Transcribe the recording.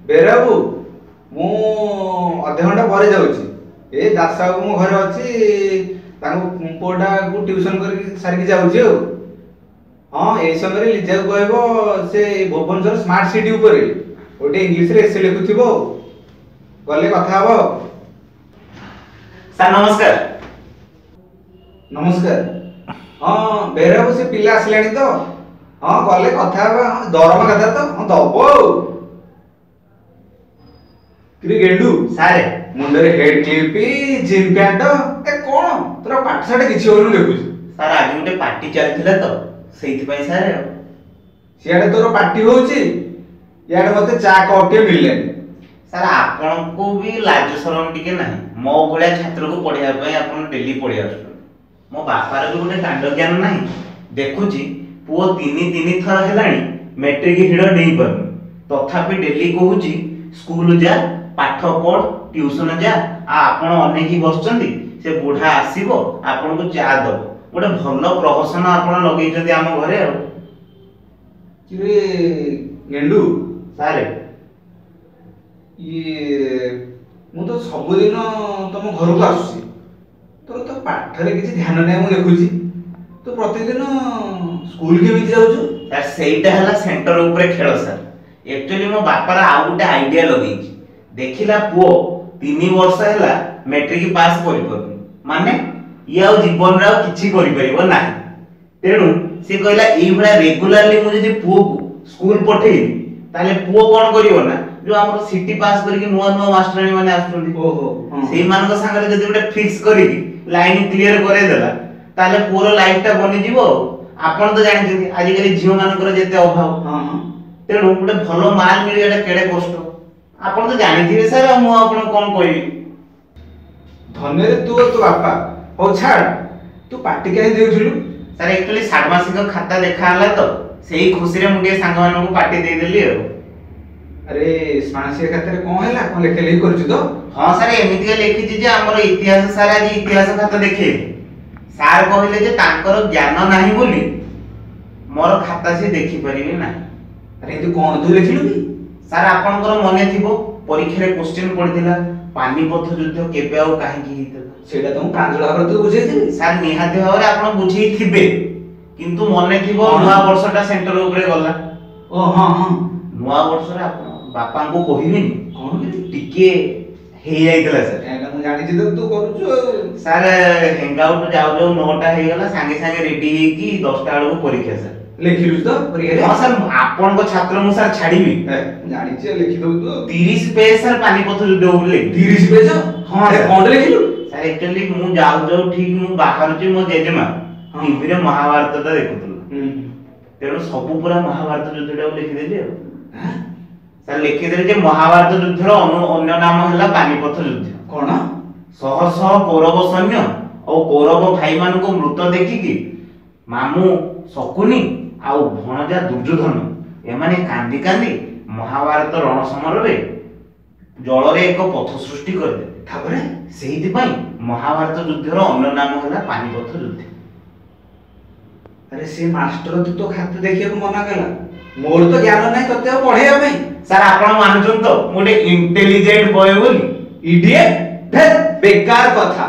ବେରାବୁ, ମୁଁ ଅଧଘଣ୍ଟା ପରେ ଯାଉଛି। ଏ ଦାସ ବାବୁ ମୋ ଘରେ ଅଛି, ତାଙ୍କ ପୁଅଟାକୁ ଟ୍ୟୁସନ କରିକି ସାରିକି ଯାଉଛି। ଆଉ ହଁ, ଏଇ ସମୟରେ ଲିଜାକୁ କହିବ ସେ ଭୁବନେଶ୍ୱର ସ୍ମାର୍ଟ ସିଟି ଉପରେ ଗୋଟେ ଇଂଲିଶରେ ଏସେ ଲେଖୁଥିବ ଆଉ। ଗଲେ କଥା ହବ ଆଉ। ସାର୍ ନମସ୍କାର। ନମସ୍କାର। ହଁ ବେହେରା ବାବୁ, ସେ ପିଲା ଆସିଲାଣି ତ? ହଁ, ଗଲେ କଥା ହେବା। ହଁ, ଦରମା କଥା ତ? ହଁ, ଦବ। ଆଉ କିରେ ଗେଣ୍ଡୁ। ସାର୍। ମୁଣ୍ଡରେ ହେଡ୍ କ୍ଲିପ୍, ଜିନ୍ ପ୍ୟାଣ୍ଟ, ଏ କଣ? ତୋର ପାଠ ସାଠ କିଛି ହଉନି ଦେଖୁଛି। ସାର୍, ଆଜି ଗୋଟେ ପାର୍ଟି ଚାଲିଥିଲା ତ, ସେଇଥିପାଇଁ ସାର୍। ଆଉ ସିଆଡେ ତୋର ପାର୍ଟି ହଉଛି, ଇଆଡେ ମତେ ଚା କପ୍ ଟେ ମିଳିଲାନି। ସାର୍, ଆପଣଙ୍କୁ ବି ଲାଜ ସରମ ଟିକେ ନାହିଁ? ମୋ ଭଳିଆ ଛାତ୍ରକୁ ପଢିବା ପାଇଁ ଆପଣ ଡେଲି ପଢି ଆସୁଛନ୍ତି। ମୋ ବାପାର ବି ଗୋଟେ କାଣ୍ଡ ଜ୍ଞାନ ନାହିଁ। ଦେଖୁଛି ପୁଅ ତିନି ତିନି ଥର ହେଲାଣି ମେଟ୍ରିକ ହିଡ଼ ଡେଇଁ ପାରୁନି, ତଥାପି ଡେଲି କହୁଛି ସ୍କୁଲ ଯା, ପାଠ ପଢ, ଟ୍ୟୁସନ ଯା। ଆଉ ଆପଣ ଅନେଇକି ବସିଛନ୍ତି, ସେ ବୁଢା ଆସିବ, ଆପଣଙ୍କୁ ଚା ଦବ। ଗୋଟେ ଭଲ ପ୍ରହସନ ଆପଣ ଲଗେଇଛନ୍ତି ଆମ ଘରେ। ଆଉ କିରେ ଗେଣ୍ଡୁ। ସାର୍। ଇଏ ମୁଁ ତ ସବୁଦିନ ତମ ଘରକୁ ଆସୁଛି, ତୋର ତ ପାଠରେ କିଛି ଧ୍ୟାନ ନାହିଁ ମୁଁ ଦେଖୁଛି। ତୁ ପ୍ରତିଦିନ ସ୍କୁଲ କେମିତି ଯାଉଛୁ? ସାର୍, ସେଇଟା ହେଲା ସେଣ୍ଟର ଉପରେ ଖେଳ। ସାର୍, ଆକ୍ଚୁଆଲି ମୋ ବାପାର ଆଉ ଗୋଟେ ଆଇଡିଆ ଲଗେଇଛି। ଦେଖିଲା ପୁଅ 3 ବର୍ଷ ହେଲା ମେଟ୍ରିକ ପାସ୍ କରିପାରୁନି, ମାନେ ଇଏ ଆଉ ଜୀବନରେ ଆଉ କିଛି କରିପାରିବ ନାହିଁ। ତେଣୁ ସେ କହିଲା, ଏଇଭଳିଆ ରେଗୁଲାରଲି ମୁଁ ଯଦି ପୁଅକୁ ସ୍କୁଲ ପଠେଇବି, ତାହେଲେ ପୁଅ କଣ କରିବ ନା, ଯୋଉ ଆମର ସିଟି ପାସ୍ କରିକି ନୂଆ ନୂଆ ମାଷ୍ଟରାଣୀ ମାନେ ଆସୁଛନ୍ତି, ଓହୋ ହଁ। ସେଇମାନଙ୍କ ସାଙ୍ଗରେ ଯଦି ଗୋଟେ ଫିକ୍ସ କରିକି ଲାଇନ କ୍ଲିୟର କରେଇଦେଲା, ତାହେଲେ ପୁଅର ଲାଇଫ ଟା ବନିଯିବ। ଆଉ ଆପଣ ତ ଜାଣିଛନ୍ତି ଆଜିକାଲି ଝିଅ ମାନଙ୍କର ଯେତେ ଅଭାବ। ହଁ ହଁ ତେଣୁ ଗୋଟେ ଭଲ ମାଲ ମିଳିବାଟା କେଡେ କଷ୍ଟ, ଆପଣ ତ ଜାଣିଥିବେ ସାର୍। ଆଉ ମୁଁ ଆପଣଙ୍କୁ କଣ କହିବି? ଧନ୍ୟରେ ତୁ ଆଉ ତୋ ବାପା। ହଉ ଛାଡ, ତୁ ପାଟି କାହିଁ ଦେଉଥିଲୁ? ସାର୍, ଆକ୍ଚୁଆଲି ଷାଣ୍ମାସିକ ଖାତା ଦେଖା ହେଲା ତ, ସେଇ ଖୁସିରେ ମୁଁ ଟିକେ ସାଙ୍ଗମାନଙ୍କୁ ପାଟି ଦେଇଦେଲି। ଆଉ ଆରେ, ଷାଣ୍ମାସିକ ଖାତାରେ କଣ ହେଲା? କଣ ଲେଖା ଲେଖି କରୁଛୁ ତ? ହଁ ସାର୍, ଏମିତିକା ଲେଖିଛି ଯେ ଆମର ଇତିହାସ ସାର୍ ଆଜି ଇତିହାସ ଖାତା ଦେଖେଇଲେ। ସାର୍ କହିଲେ ଯେ ତାଙ୍କର ଜ୍ଞାନ ନାହିଁ ବୋଲି ମୋର ଖାତା ସେ ଦେଖିପାରିବେ ନାହିଁ। ଆରେ, ଏମିତି କଣ ତୁ ଲେଖିଲୁ କି? ସାର୍, ଆପଣଙ୍କର ମନେ ଥିବ, ପରୀକ୍ଷାରେ କୋଶ୍ଚିନ୍ ପଡିଥିଲା, ପାନିପଥ ଯୁଦ୍ଧ କେବେ ଆଉ କାହିଁକି ହେଇଥିଲା? ସେଇଟା ତ ମୁଁ ପ୍ରାଞ୍ଜଳ ଭାବରେ ତୁ ବୁଝେଇଥିଲି। ସାର୍, ନିହାତି ଭାବରେ ଆପଣ ବୁଝେଇଥିବେ, କିନ୍ତୁ ମନେ ଥିବ କଣ? ନୂଆ ବର୍ଷଟା ସେଣ୍ଟର ଉପରେ ଗଲା। ଓ ହଁ ହଁ ନୂଆ ବର୍ଷରେ ଆପଣ ବାପାଙ୍କୁ କହିବେନି, କଣ କି? ଟିକେ ହେଇଯାଇଥିଲା ସାର୍। ଏଇଟା ମୁଁ ଜାଣିଛି ତ ତୁ କରୁଛୁ ଆଉ। ସାର୍, ହ୍ୟାଙ୍ଗ ଆଉଟ୍ ଯାଉ ଯାଉ 9ଟା ହେଇଗଲା। ସାଙ୍ଗେ ସାଙ୍ଗେ ରେଡି ହେଇକି 10ଟା ବେଳକୁ ପରୀକ୍ଷା ସାର୍। ଲେଖିଲୁ ତ ପରୀକ୍ଷାରେ? ହଁ ସାର୍, ଆପଣଙ୍କ ଛାତ୍ର ମୁଁ ସାର୍ ଛାଡିବି? ଏ, ମୁଁ ଜାଣିଛି ଆଉ, ଲେଖିଦବୁ ତୁ ଆଉ। 30 ପେଜ ସାର୍, ପାନିପଥ ଯୁଦ୍ଧ ଉପରେ ଲେଖିଲି। 30 ପେଜ? ହଁ ଆରେ, ସାର୍। କଣଟେ ଲେଖିଲୁ? ସାର୍, ଆକ୍ଚୁଆଲି ମୁଁ ଯାଉ ଯାଉ ଠିକ ମୁଁ ବାହାରୁଛି, ମୋ ଜେଜେମା ଟିଭିରେ ମହାଭାରତ ଟା ଦେଖୁଥିଲା। ତେଣୁ ସବୁ ପୁରା ମହାଭାରତ ଯୁଦ୍ଧଟାକୁ ଲେଖିଦେଲି। ଆଉ ଆଁ? ସାର୍, ଲେଖିଦେଲି ଯେ ମହାଭାରତ ଯୁଦ୍ଧର ଅନ୍ୟ ନାମ ହେଲା ପାନିପଥ ଯୁଦ୍ଧ। କଣ? ଶହ ଶହ କୌରବ ସୈନ୍ୟ ଆଉ କୌରବ ଭାଇମାନଙ୍କୁ ମୃତ ଦେଖିକି ମାମୁଁ ଶକୁନି ଆଉ ଭଣଜା ଦୁର୍ଯ୍ୟୋଧନ ଏମାନେ କାନ୍ଦି କାନ୍ଦି ମହାଭାରତ ରଣ ସମରରେ ଜଳରେ ଏକ ପଥ ସୃଷ୍ଟି କରିଦେଲେ। ତାପରେ? ସେଇଥିପାଇଁ ମହାଭାରତ ଯୁଦ୍ଧର ଅନ୍ୟ ନାମ ହେଲା ପାନିପଥ ଯୁଦ୍ଧ। ଆରେ, ସେ ମାଷ୍ଟର ତ ତୋ ଖାତା ଦେଖିବାକୁ ମନା କଲା, ମୋର ତ ଜ୍ଞାନ ନାହିଁ ତତେ ଆଉ ପଢେଇବା ପାଇଁ। ସାର୍, ଆପଣ ମାନୁଛନ୍ତି ତ ମୁଁ ଗୋଟେ ଇଣ୍ଟେଲିଜେଣ୍ଟ ବୟ ବୋଲି? ଇଡିଏଟ, ବେକାର କଥା।